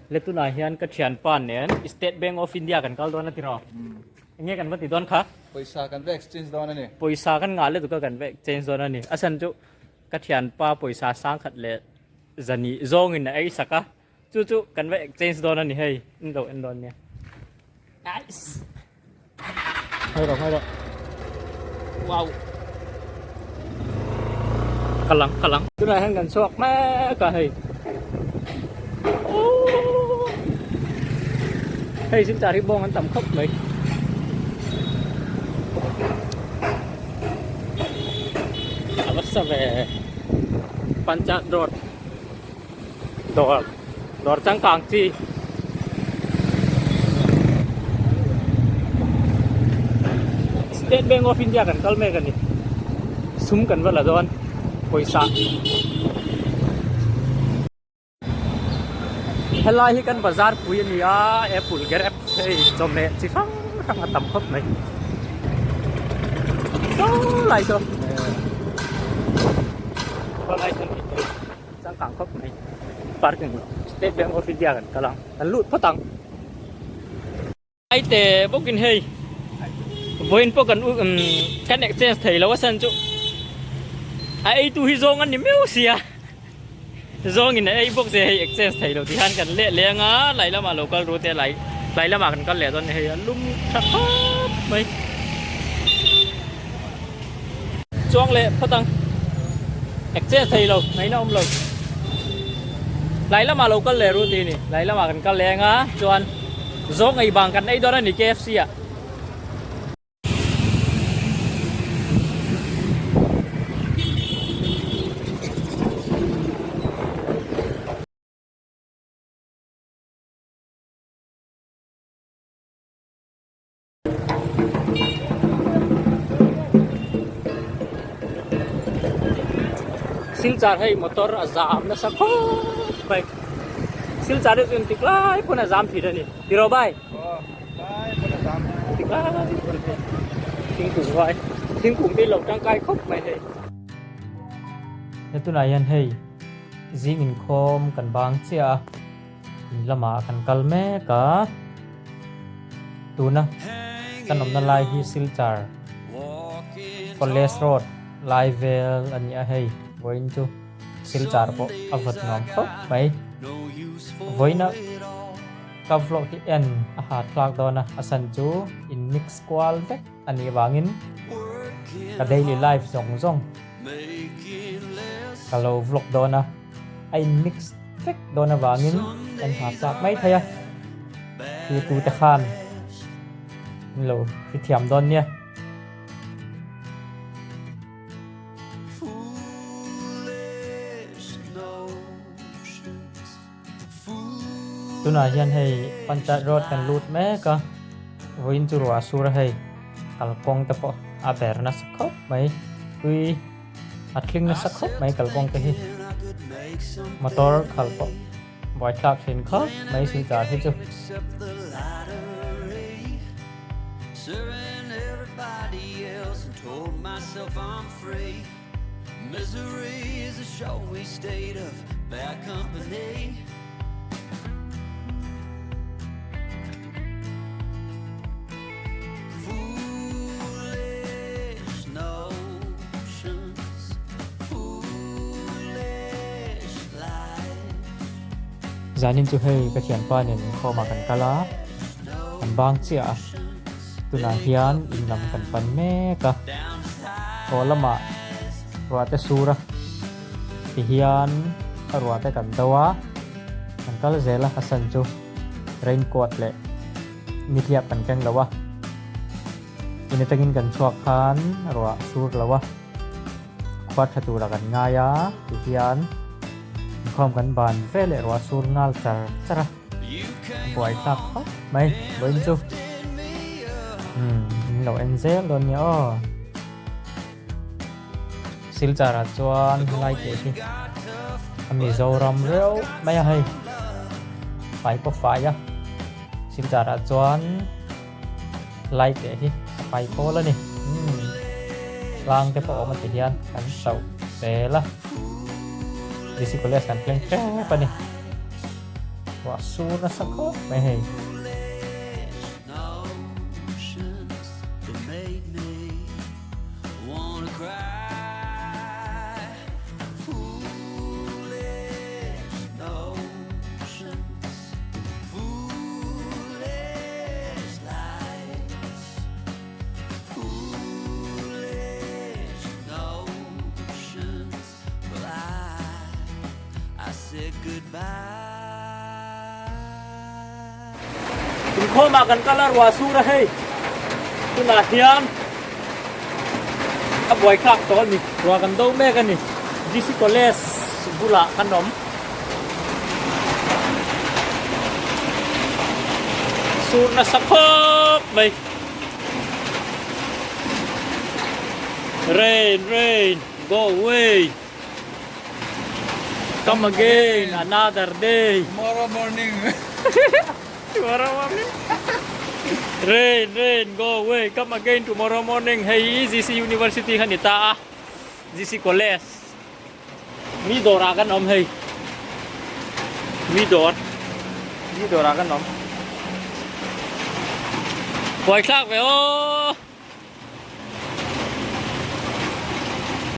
Le tunah hian ka thianpa nen State Bank of India kan kal dawn a tiraw? Enge kan va ti dawn kha? Pawisa kan va exchange dawn a ni. Pawisa kan ngah lutuk a kan va exchange dawn a ni. A chhan chu ka thianpa pawisa sangkhat leh zani zawngin a ei sak a, chu chu kan va exchange dawn a ni hei, in lo en dawn nia. Nice! Hai rawh hai rawh. Wow! Ka lang ka lang. Tunah hian kan chhuak mek a hei. Hei Silchar hi bawng an tam khawp mai. A va sa ve. Panchayat road. Dawr dawr changkang chi. State Bank of India kan kal mek a ni. Sum kan va la dawn pawisa. Helai hi kan bazar pui a ni a, apple grape hei chawhmeh chi hrang hrang a tam khawp mai. Saw lai saw. Saw lai saw ni hei changkang khawp mai. Parking State Bank of India kan kal ang, kan lut phawt ang. Aite bawkin hei vawiin pawh kan kan exchange thei lo a san chu a eitu hi zawng an ni miau sia zawngin a ei bawk se hei exchange thei lo ti hian kan leh leng a lai lamah lo kal ru te lai tlai lamah kan kal leh dawn hei a lum tha khawp mai chuang leh phawt ang exchange thei lo ngaihna awm lo tlai lamah lo kal leh ru ti ni tlai lamah kan kal leng a chuan zawng ei bang kan ei dawn a ni KFC ah. Silchar hei motor a zam nasa khawp mai Silchar hi chu engtik lai pawn a zam thin a ni tiraw bai engtik lai pawn hei thingkung vai thingkung te lo tangkai khawp mai hei hetunah hian hei zing inkhawm kan bang chiah a. In lamah kan kal mek a, tuna kan awmna lai hi Silchar College Road lai vel a ni a hei vawiin chu Silchar pawh a vawt nuam khawp mai vawiina ka vlog hi en a ha thlak dawn a a san chu in mix kual vek a nih vangin ka daily life zawng zawng ka lo vlog dawn a a in mix vek dawn avangin kan ha chak mai thei a khi tute khan an lo hrethiam dawn nia. Tunah hian hei Panchayat road kan lut mek a vawiin chu ruah a sur a hei kalkawng te pawh a ber nasa khawp mai tui. A tling nasa khawp mai kalkawng te hi motor khal pawh buaithlak thin khawp mai silchar hi chu. Zanin chu hei ka thianpa nen inkhawmah kan kal a, kan bang chiah a, tunah hian in lam kan pan mek a, thaw lamah ruah te sur a, tihian a ruah te kan do a, kan kal zel a, a san chu raincoat leh nihliap kan keng lo a. In atangin kan chhuak khan ruah sur lo a, khua tha tura kan ngai a ti hian inkhawm kan ban ve leh ruah sur nghal char char a, a buai thlak khawp mai vawiin chu umm min lo en zel dawn nia aw. Silchar ah chuan helai teh hi a Mizoram reuh mai a hei fai pawh fai a Silchar ah chuan. Lai teh hi a pai pawl a ni. Umm tlang te pawh a awm a ti hian kan chauh zel a. DC College kan thleng tep a ni. Ruah sur nasa khawp mai hei. Inkhawmah kan kal a ruah sur a hei tunah hian a buai thlak tawh a ni ruah kan do mek a ni G_C College bulah kan awm sur nasa khawp mai rain rain go away. Come again another day. Tomorrow morning. Tomorrow morning. Rain, rain, go away. Come again tomorrow morning. Hei hi GC University kha ni ta a. GC College. Mi dawrah kan awm hei. Mi dawr. Mi dawrah kan awm. Buaithlak ve aw.